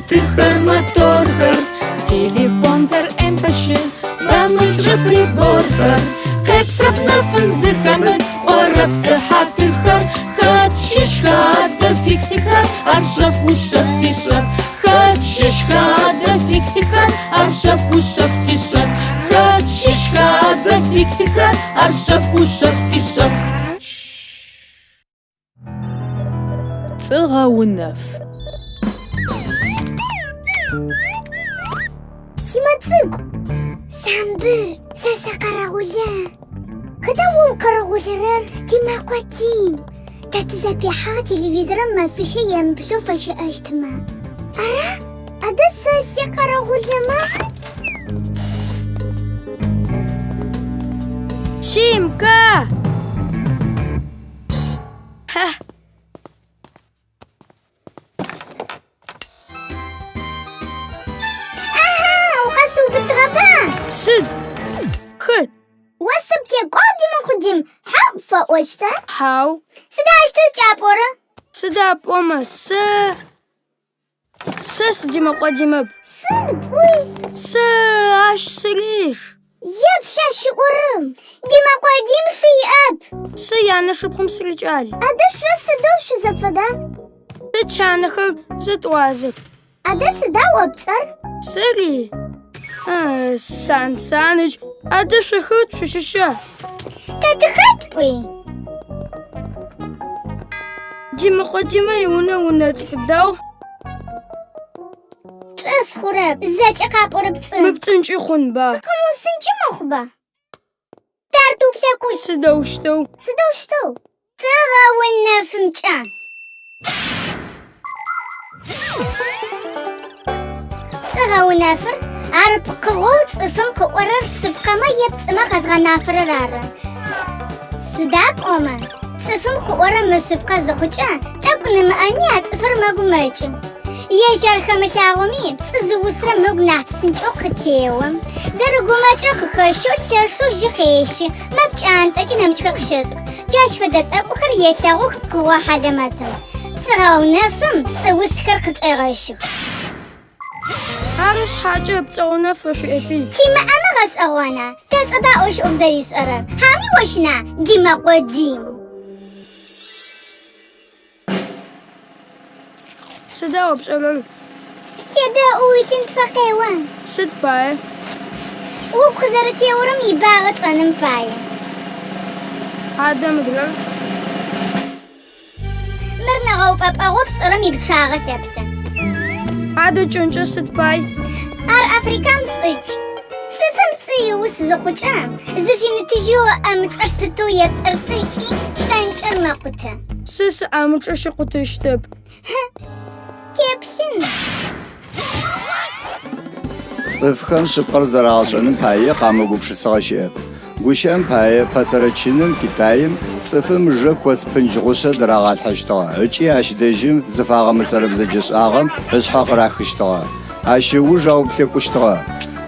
Самолетыхэр, моторхэр, телефонхэр, МПЩ, нэмыкӏ приборхэр. Къепсрэп нэфын зыхэмыт кӏорэп сыхьатыхэр. Хэт щыщха адэ фиксикхэр, ар шъэф ушъэф тишъэф. Хэт щыщха адэ фиксикхэр, ар шъэф ушъэф тишъэф. Хэт щыщха адэ фиксикхэр, ар шъэф ушъэф тишъэф. Пцӏыгъэунэф. Симэ цӏыкӏу, самбыр, сэ сэкъэрэгъулэ. Хэта о укъэрэгъулэрэр? Тимэкъо Тим. Тэ тызэпихьагъ телевизорым мэфищэ емыплъэу фэщыӏэщтмэ. Ара? Адэ сэ сикъэрэгъулэмэ? Симка! Ха! Аха, укъэсыубытыгъэба? Сыд? Хэт? О сыптекӏуагъ, Димэкъо Дим, хьау пфэӏощта? Хьау. Сыда ащтэу зыкӏапӏорэр? Сыда пӏомэ, сэ... Сэ сыДимэкъо Димэп. Сыд пӏуи? Сэ ащ сыриш. Еплъ ащ ыӏорэм. Димэкъо Дим шы иӏэп. Сэ янэ шыпхъум сырикӏал. Адэ шъо сыдэу шъузэфэда? Тэ тянэхэр зэтӏуазэх. Адэ сыда о пцӏэр? Сэри? Сан Саныч, адэ шъо хэт шъущыща? Тэ тыхэт пӏуи? Димэкъо Димэ иунэ унэ цӏыкӏу дэгъу. Пшӏошъ хъурэп, зэкӏэ къапӏорэ пцӏы. Мыпцӏынкӏи хъунба? Сыкъэмыусынкӏи мэхъуба? Тэ ар тыуплъэкӏущт. Сыдэущтэу? Сыдэущтэу? Пцӏыгъэунэфымкӏэ. Пцӏыгъэунэфыр ар пкъыгъоу цӏыфым къыӏорэр шъыпкъэмэ е пцӏымэ къэзгъэнафэрэр ары. Сыда пӏомэ, цӏыфым къыӏорэр мышъыпкъэ зыхъукӏэ, тӏэкӏу нэмыӏэми а цӏыфыр мэгумэкӏы. Ежь ар хэмылъагъоми, пцӏы зыусрэм ыгу нахь псынкӏэу къытео. Зэрэгумэкӏыр къыхэщэу лъэшэу жьы къещы, мэпкӏантӏэ ыкӏи нэмыкӏхэр къыщэшӏых. Джащ фэдэ тӏэкӏухэр елъэгъух пкъыгъо хьалэмэтым. Пцӏыгъэунэфым пцӏыусхэр къычӏегъэщых. Ары шъхьакӏэ пцӏыгъэунэф шъуиӏэпи. Тимыӏэмэ гъэшӏэгъона, тэшӏэба ощ ӏоф зэришӏэрэр, хьауми ощына, Димэкъо Дим? Сыда о пшӏэрэр? Седэӏу, уилъынтфэ къео. Сыд пае? Угу къызэрэтеорэм ибагъэ чӏэным пае. Адэ мыдрэр? Мыр нэгъэупӏэпӏэгъоу пшӏырэм ипчъагъэ лъэплъэ. Адэ кӏэнкӏэ сыд пай? Ар африкан шӏыкӏ. Цӏыфым пцӏы ыус зыхъукӏэ, зыфимытыжьэу ыӏэмычӏэ пытэу епӏыртӏыкӏи, кӏэнкӏэр мэкъутэ. Сэ сыӏэмычӏэ щыкъутэщтэп. Теплъын. Цӏыфхэм шъыпкъэр зэрагъэшӏэным пае къамыгупшысыгъэ щыӏэп. Гущыӏэм пае, пэсэрэ Чиным, Китаим, цӏыфым ыжэ коц пындж гъушъэ дырагъалъхьэщтыгъэ ыкӏи ащ дэжьым зыфагъэмысэрэ бзэджэшӏагъэм ышъхьэ къырахыщтыгъэ. Ащ ыуж ауплъэкӏущтыгъэ.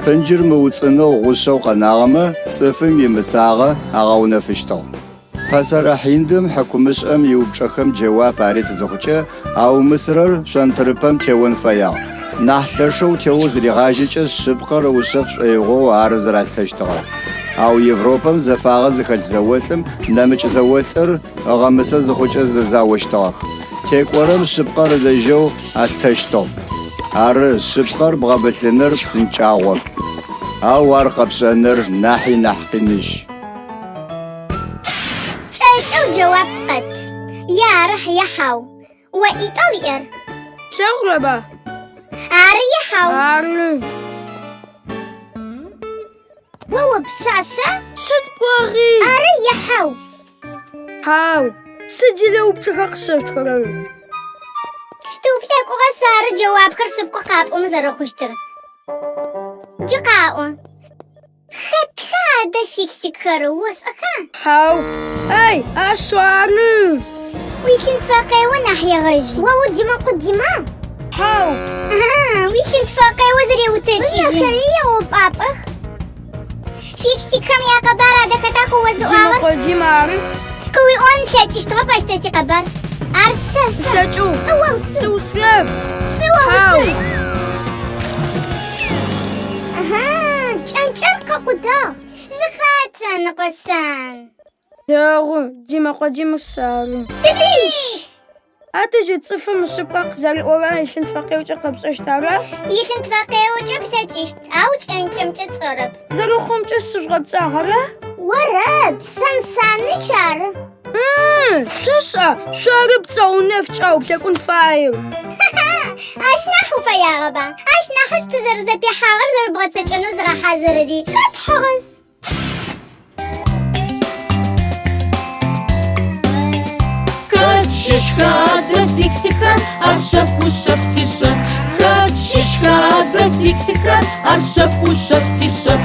Пынджыр мыуцӏынэу гъушъэу къэнагъэмэ, цӏыфым имысагъэ агъэунэфыщтыгъ. Пэсэрэ Хьиндым хьыкумышӏэм иупчӏэхэм джэуап арит зыхъукӏэ, аумысырэр шъонтырыпэм теон фэягъ. Нахь лъэшэу теоу зыригъажьэкӏэ шъыпкъэр ыушъэф шӏоигъоу ары зэралъытэщтыгъэр. Ау Европэм зэфагъэ зыхэлъ зэолӏым нэмыкӏ зэолӏыр ыгъэмысэ зыхъукӏэ зэзаощтыгъэх. Текӏорэм шъыпкъэр ылэжьэу алъытэщтыгъ. Ары, шъыпкъэр бгъэбылъыныр псынкӏагъоп. Ау ар къэпшӏэныр нахьи нахь къиныжь. Кӏэкӏэу джэуап къэт. Е ары, е хьау. О ӏитӏа уиӏэр? Плъэгъурэба? Ары е хьау? Ары. О упшъашъа? Сыд пӏуагъи? Ары е хьау? Хьау. Сыд джыри упчӏэхэр къысэшъутхэрэр? Тыуплъэкӏугъэшъ ары джэуапхэр шъыпкъэу къапӏомэ зэрэхъущтыр. Джы къаӏо. Хэтха адэ фиксикхэр, ошӏэха? Хьау. Эй, ашъыу ары. Уилъынтфэ къео нахь егъэжь. О у-Димэкъо Дима? Хьау. Уилъынтфэ къео зэреутэкӏыжьы. Ынэхэри егъэупӏапӏэх. Фиксикхэм якъэбар адэ хэта къыозыӏуагъэр? Димэкъо Дим ары. Къыуиӏон ылъэкӏыщтыгъэп ащ тэ тикъэбар. Ар шъэфы. Лъэкӏэу. Пцӏы оусы. Сыусрэп. Пцӏы оусы. Хьау. Зыкъэкъутагъ. Зыкъэт, Саныкъо-сан. Дэгъу, Джымэкъо Джимэ сэры. Тытищ! Адэ джы цӏыфым ишъыпкъэ къызэриӏорэр илъынтфэ къеукӏэ къэпшӏэщт ара? Илъынтфэ къеукӏэ плъэкӏыщт, ау кӏэнкӏэмкӏэ тшӏэрэп. Зэрэхъурэмкӏэ сыжъугъэпцӏагъ, ара? Орэп, Сан Саныч ары. Шъошӏа, шъоры пцӏэунэфкӏэ ауплъэкӏун фаер. Ащ нахь уфэягъэба? Ащ нахьышӏу тызэрэзэпихьагъэр зэрэбгъэцэкӏэнэу зыгъэхьазырыри къэтхьыгъэшъ. Хэт щыщха адэ фиксикхэр, ар шъэф ушъэф тишъэф. Хэт щыщха адэ фиксикхэр, ар шъэф ушъэф тишъэф.